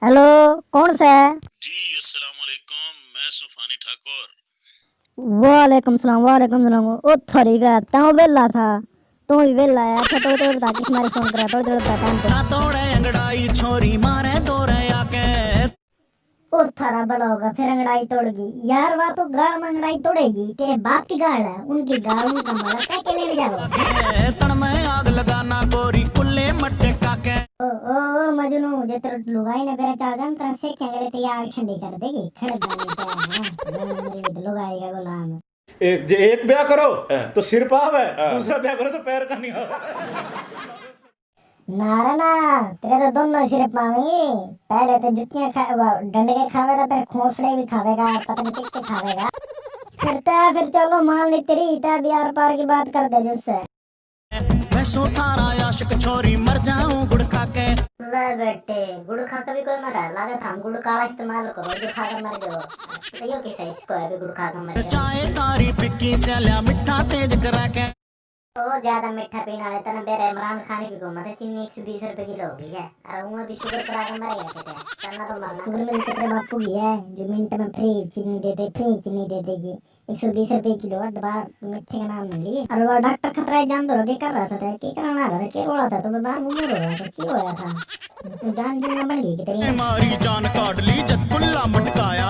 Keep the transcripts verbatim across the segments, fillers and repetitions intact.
हेलो, कौन सा है? जी, अस्सलाम वालेकुम, मैं सूफानी ठाकुर। वालेकुम सलाम, वालेकुम सलाम। ओ थोड़ी का, तू वेला था, तू ही वेला है। अच्छा, थोड़ी देर बता, किस मारे फोन करा, थोड़ी देर बता टाइम पे। ना तोड़े अंगड़ाई छोरी मारे दो रे आके। ओ थारा भला होगा, फिर अंगड़ाई तोड़गी यार। वा तो गाल में अंगड़ाई तोड़ेगी, तेरे बाप की गाल है, उनकी गाल, उनका माला तय के लेने जाओ। तन में आग लगाना गोरी कुल्ले मटका के। ओ, ओ, ओ मजनू, जे तेरे लुगाई ने बेरा चाह गन, तेरा सेक्या गले तेरी आग ठंडी कर देगी। खड़ जाने का, हाँ, लुगाई का गुलाम। एक, जे एक ब्याह करो, हाँ। तो सिर पाव है, हाँ। दूसरा ब्याह करो तो पैर का नहीं आवा। ना रे ना, तेरे तो दोनों सिर पावेंगे। पहले तो जुतियां खा-, वो, डंडे खावेगा, फिर खोसड़े भी खावेगा, पता नहीं कितने खावेगा। फिर तो, फिर चलो मान ली तेरी, तै भी आर पार की बात कर दे उससे। मैं सो थारा आशिक छोरी, मर जाऊं गुड़ खा के। ले बेटे, गुड़ खा के भी कोई मरा? लागे था हम गुड़ काला इस्तेमाल करो, जो खा के मर जाओ। तो यो किसा इसको है भी गुड़ खा के मर जाओ। चाहे तारी पिक्की से लिया मिठा तेज करा के। ओ ज्यादा मीठा पीने वाले तने बेरे इमरान खान की घूमत है, चीनी एक सौ बीस रुपए किलो हो गई है। अरे वो भी शुगर करा के मरेगा किते, तन्ना तो मरना। शुगर मिल के तेरे बापू की है, जो मिनट में फ्री चीनी दे दे, फ्री चीनी दे देगी। एक सौ बीस रुपए किलो है, दवा मीठे का नाम नहीं लिए। अरे वो डॉक्टर खतरा है, जान दो, के कर रहा था, के कराना रहा था, के रोला था, तो बाहर मुंह रो रहा था, के होया था? तो जान जुमला बन गई कि तेरी। मारी जान काट ली जद कुल्ला मटकाया,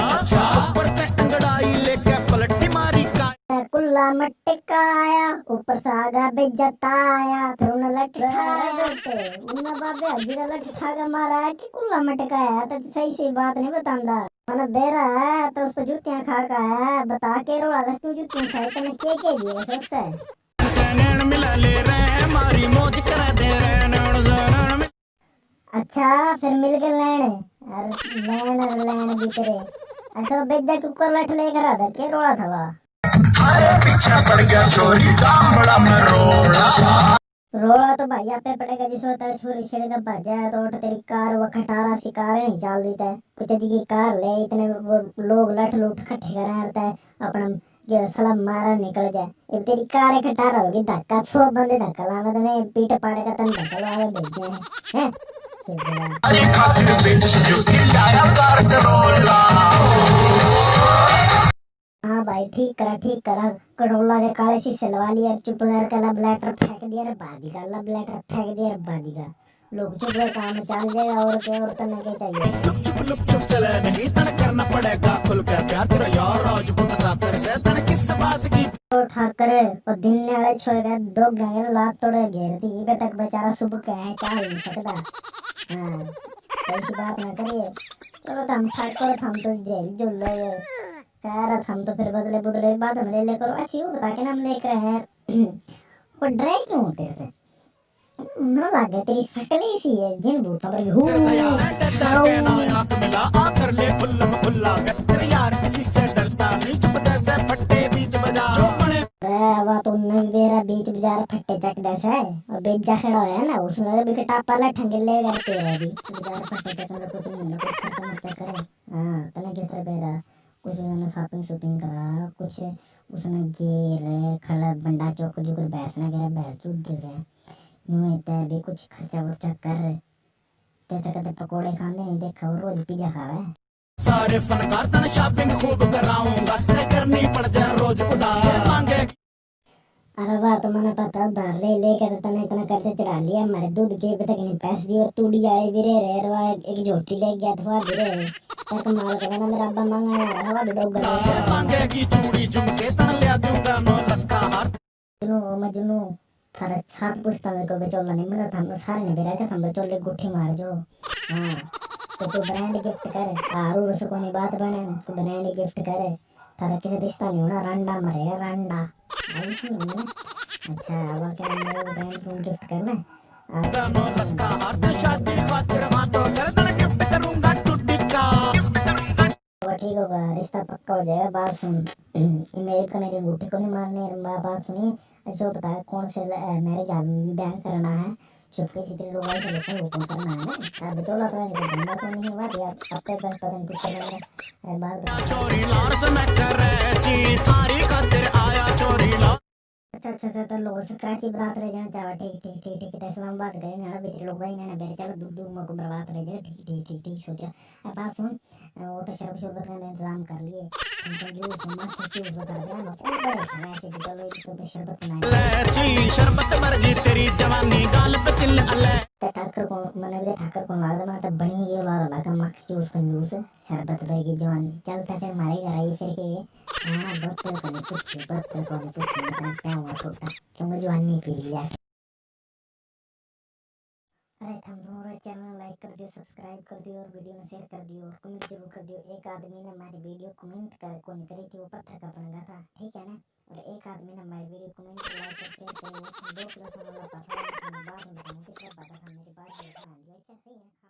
ऊपर ते अंगड़ाई लेके पलटी मारी का। कुल्ला मटकाया, ऊपर सागा बेजा ताया, फिर उन्हें लठ ठाया। उन्हें बाबे हजी का लठ ठा के मारा है कि कुल्ला मटकाया, तो सही सही बात नहीं बतांदा। मन बेरा है तो उस पर जूतियां खा का है, बता के रोला था, क्यों जूतियां खाए, तने के के दिए सोच है? से नैन मिला ले रे, मारी मौज करा दे रे, नैन, नैन, नैन। अच्छा, फिर मिल गए नैन। अरे नैन, अरे नैन भी तेरे। अच्छा, वो बेजा क्यों कर लठ लेकर आ था, के रोला था वा? अरे पीछे पड़ गया छोरी, डामड़ा में रोला। रोला तो भाई आपे पड़ेगा, जिस वक्त छोरी छेड़ के भाजा है, तो उठ तेरी कार, वो खटारा सी कार नहीं चाल रही तै। कुछ जी की कार ले, इतने वो लोग लठ लुठ इकट्ठे करें रहता है, अपना ये सलाम मारा निकल जाए। इब तेरी कार एक टारा होगी, धक्का, सौ बंदे धक्का लावे तो मैं पीट पाड़े का तन धक्का लगा के भेज दे हैं। हैं? अरे खातिर बेच जो कि लाया कार करोला। हाँ भाई, ठीक करा, ठीक करा। करोला के काले शीशे लगा लिए, चुप करके love letter फेंक दिया रे बाजी का, love letter फेंक दिया रे बाजी का। लोग चुप रहे, काम चल जाएगा, और के, और तन्ने के चाहिए? लुक चुप, लुक चुप चले नहीं, तन करना पड़ेगा खुल के प्यार। तेरा यार राजपूत खातर से तन किस बात की? तो ठाकर और दिनने वाले छोरे का दो गंगे लात तोड़े घेर दी, इबे तक बेचारा सुबह के है, क्या हो सकता? हाँ, ऐसी बात ना करिए। चलो, तो हम ठाकर, हम तो जेल जुल रहे हैं। कह रहा था, हम तो फिर बदले, बदले बाद हम ले लेकर, अच्छी वो बता के नाम लेकर आए हैं। वो डरे क्यों होते थे? ना लागे, तेरी शक्ल ही सी है, जिन भूतों पर हूँ। जैसे यार डरता के ना आंख मिला, आकर ले खुल्लम खुल्ला। तेरे यार किसी से डरता नहीं, चुप जैसे फट्टे बीच बजा। जो बने रे, वा तो नवी बेरा बीच बाजार फट्टे चक दे से, और बेजा खड़ा होया ना, उसने भी कटापा ला ठंगे ले गए तेरे भी। बाजार फट्टे चक में कुछ नहीं, कुछ खत्म मत करे। हाँ, तने किस तरह बेरा, कुछ उसने shopping shopping करा, कुछ उसने घेर, खड़ा बंडा चौक जुकर भैंस ना घेरा, भैंस दूध देवे। यूं है तै भी कुछ खर्चा वर्चा कर। तैसे कदे पकोड़े खाने नहीं देखा, वो रोज pizza खावे। सारे फनकार तन shopping खूब कराऊंगा, चाहे करनी पड़ जाए रोज उधार। मांगे अरे वाह, तो मैंने पता उधार ले लेके तो तने इतना कर्जा चढ़ा लिया, हमारे दूध के अभी तक नहीं पैसे दिए। तूड़ी आए भी रह रहे, वा एक झोटी ले गया था, वा भी रहे। तक माल का ना मेरा अब्बा मांगने आ रहा, वा भी डोगर। मांगेगी चूड़ी झुमके, तन ले दूंगा नौ लख का हार। मजनू, मजनू, थारा सात पुस्ता में कोई बिचौला नहीं मिला था, हमने सारे ने बेरा के हम बिचौले गुट्ठी मार जो। हाँ, तो तू brand gift कर, हारू रस कोनी बात बने, तू brand gift कर। थारा किसी रिश्ता नहीं होना, रांडा मरेगा, रांडा। आई सुन ले। अच्छा, अब क्या मेरे को brand तुम gift करना है? आप शादी खातिर हाँ तो गर्दन gift करूंगा टुड्डी का। वो ठीक होगा, रिश्ता पक्का हो जाएगा। बात सुन, इमेज का मेरी अंगूठी को नहीं मारने, बा-, बात सुनिए। अच्छा, वो बता, कौन से ल-, अ, marriage hall में ब्याह करना है? चुपके से तेरे लोग आए थे, लोगों को हुक्म करना है ना। अब तो लग रहा है कि बंदा तो नहीं हुआ, यार, अब तक बस पता नहीं कुछ करना है। अरे बात बता। चोरी लाड़ से मैं करे जी, थारी खातिर आया चोरी लाड़। अच्छा, अच्छा, अच्छा, तो लोग से कराची बरात ले जाना चाहवा, ठीक, ठीक, ठीक, ठीक, तो इस्लामाबाद गए ना, भीतरी लोग गए ना, बेरे चलो, दूर, दूर में को बरात ले जाए, ठीक, ठीक, ठीक, ठीक, सोचा। अब बात सुन, अ, वो तो शरबत, शरबत का इंतजाम कर लिए, हम तो जो सामान खर्ची उसको कर दिया, हम तो बड़े समय से भी चलो, इसको भी शरबत बनाए। ले जी, शरबत वर्गी तेरी जवानी, गाल पे तिल अले। तो ठाकर को, मैंने भी ठाकर को लागदा, मैं तो बनी ये वाला लगा, मक्खी उसको जूस, शरबत वर्गी जवानी। चलता फिर मारे घर आई फिर के, हाँ, बहुत तेरे को नहीं पूछी, बहुत तेरे को नहीं पूछी, मतलब क्या हुआ छोटा, क्योंकि जवानी पी लिया। अरे थम दोनों रे channel like कर दियो, subscribe कर दियो और video में share कर दियो और comment जरूर कर दियो। एक आदमी ने हमारी video comment कर, को नहीं करी थी, वो पत्थर का बन गया था, ठीक है ना? और एक आदमी ने हमारी video comment, like और share करी, वो दो किलो सोना वाला पत्थर, मैं बाद में बताऊँ कितना बड़ा था, मेरी बात भी ध्यान दियो, अच्छा सही है।